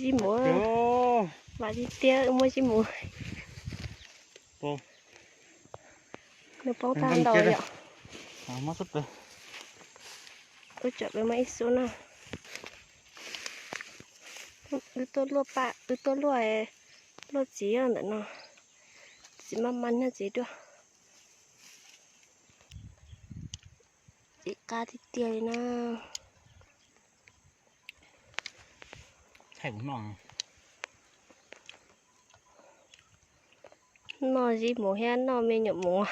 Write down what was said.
Zib mus, vam tiag tiag wb muaj zib mus. Nws poob tag ntau yom. Wb tsam peb muaj ib xub na. Wb tuaj luaj paj, wb tuaj luaj, luaj txiv ntawm no. Txiv maj maj nyob txiv dua. Txiv qab tiag tiag li na. Noj zib mus thiab noj me nyuam mus.